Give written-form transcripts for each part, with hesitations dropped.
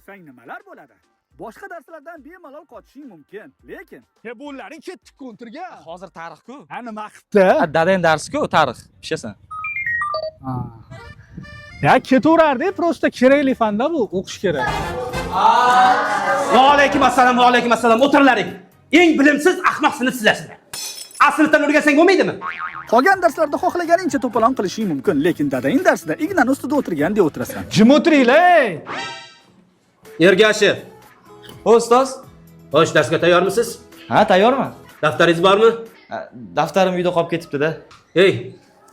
o'qisang nimalar bo'ladi? Boshqa darslardan bemalol qochishing mumkin, lekin Bullaring ketdik konturga. Hozir tarix-ku. Ha, nima qilibdi? Ha, dadang darsi-ku, tarix. Pishasan. Ya ketaverardi, просто kerakli fanda bu, o'qish kerak. Va alaykum assalom, va alaykum assalom. O'tirlaring. Eng bilimsiz ahmoq sinf sizlarsizlar. Aslida o'rgansang bo'lmaydimi? Qolgan darslarda xohlaganingcha to'polon qilishing mumkin, lekin dadang darsida ignani ustida o'tirgandek o'tirasan. Jim o'tiringlar. Ergashev, O, ustoz. Xo'sh, darsga tayyormisiz? Ha, tayyorman. Daftaringiz bormi? Ha, daftarim uyda qolib ketibdi-da. Ey,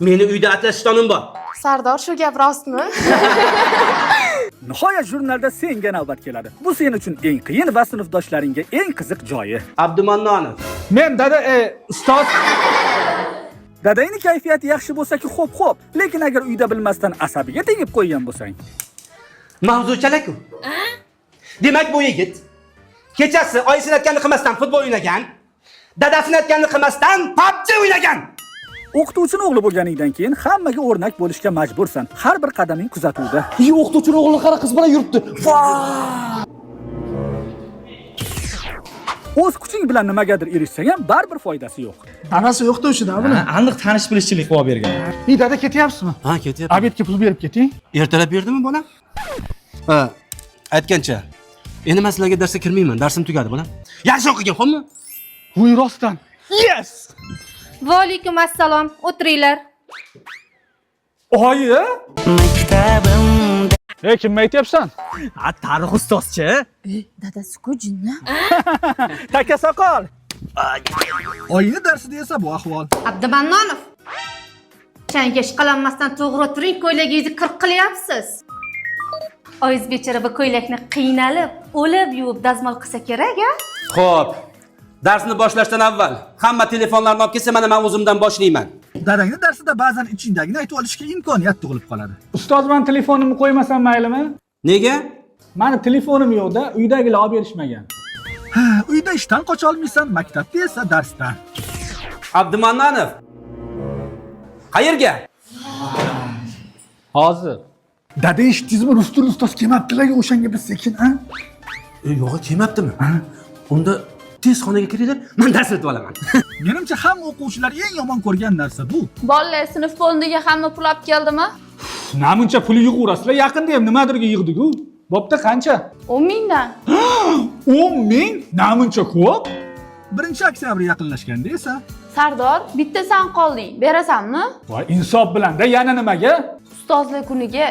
meni uyda atlas shtonim bor. Sardor, shu gap rostmi? Nihoyat jurnalda senga navbat keladi. Bu sen uchun eng qiyin va sinfdoshlaringga eng qiziq joyi. Abdumannonov. Men dada, ustoz. Dadangni kayfiyati yaxshi bo'lsa-ki, xo'p-xo'p, lekin agar uyda bilmasdan asabiga tegib qo'ygan bo'lsang, Mavzu chala-ku. Demak, bu yigit kechasi oyisini aytganini qilmasdan futbol o'ynagan, dadasini aytganini qilmasdan PUBG o'ynagan. O'qituvchini o'g'li bo'lganingdan keyin hammaga o'rnak bo'lishga majbursan. Har bir qadaming kuzatuvda. Ey, o'qituvchini o'g'li qara, qiz bilan yuribdi. O'z kuching bilan nimagadir erishsang ham baribir foydasi yo'q. Dadasi o'qituvchi-da buni. Ha, aniq tanish bilishchilik qilib bergan. Ey dada, ketyapsizmi? Ha, ketyapman. Обед ga pul berib keting. Ertalab berdimi bolam? Ha, aytgancha. Endi men sizlarga darsga kirmayman, darsim tugadi bolam. Yaxshi o'qigin, xo'pmi? Voy, rostdan. Yes! Va alaykum assalom. O'tiringlar. Oyi? Ey, kimni aytyapsan? Ha, tarix ustozchi. Dadasi-ku jinni. Taka soqol. Oyini darsida esa bu ahvol. Abdumannonov. Changga ishqalanmasdan to'g'ri o'tiring, ko'ylagingizni kir qilyapsiz. Oyiz bechora bu ko'ylakni qiynalib, o'lib yuvib dazmol qilsa kerak, a? Xo'p. Darsni boshlashdan avval hamma telefonlarni olib kelsa, mana men o'zimdan boshlayman. Dadangni darsida ba'zan ichingdagini aytib olishga imkoniyat tug'ilib qoladi. Ustoz, men telefonimni qo'ymasam maylimi? Nega? Mani telefonim yo'q-da, uydagilar olib berishmagan. Ha, uyda ishdan qocha olmaysan, maktabda esa darsdan. Abdumannonov. Qayerga? Hozir. Dada, eshitdingizmi? Rus tili ustoz kelmabdilar, o'shanga biz sekin, a? Yo'q, kelmabdimi? Unda tez xonaga kiringlar, men dars o'tib olaman. Menimcha hamma o'quvchilar eng yomon ko'rgan narsa bu. Bolalar, sinf fondiga hamma pul olib keldimi? Namuncha pul yig'averasizlar, yaqinda ham nimadirga yig'dik-ku. Bo'pti, qancha? 10 mingdan. 10 ming? Namuncha ko'p? 1-oktyabr yaqinlashganda esa Sardor, bitta san qolding. Berasanmi? Voy, insof bilan-da, yana nimaga? Ustozlar kuniga.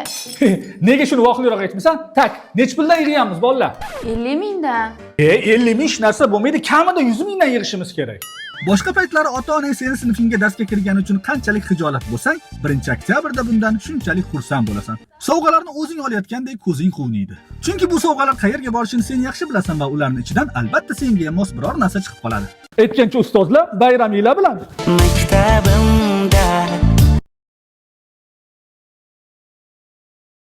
Nega shuni vaqtliroq aytmaysan? Так, nechi puldan yig'yapmiz bolalar? 50 mingdan. E, 50 ming hech narsa bo'lmaydi, kamida 100 mingdan yig'ishimiz kerak. Boshqa paytlari ota-onang seni sinfingga darsga kirgani uchun qanchalik xijolat bo'lsang, 1-oktyabrda bundan shunchalik xursand bo'lasan. Sovg'alarni o'zing olayotgandek ko'zing quvniydi. Chunki bu sovg'alar qayerga borishini sen yaxshi bilasan va ularning ichidan albatta senga mos biror narsa chiqib qoladi. Aytgancha ustozlar, bayraminglar bilan. Maktabim.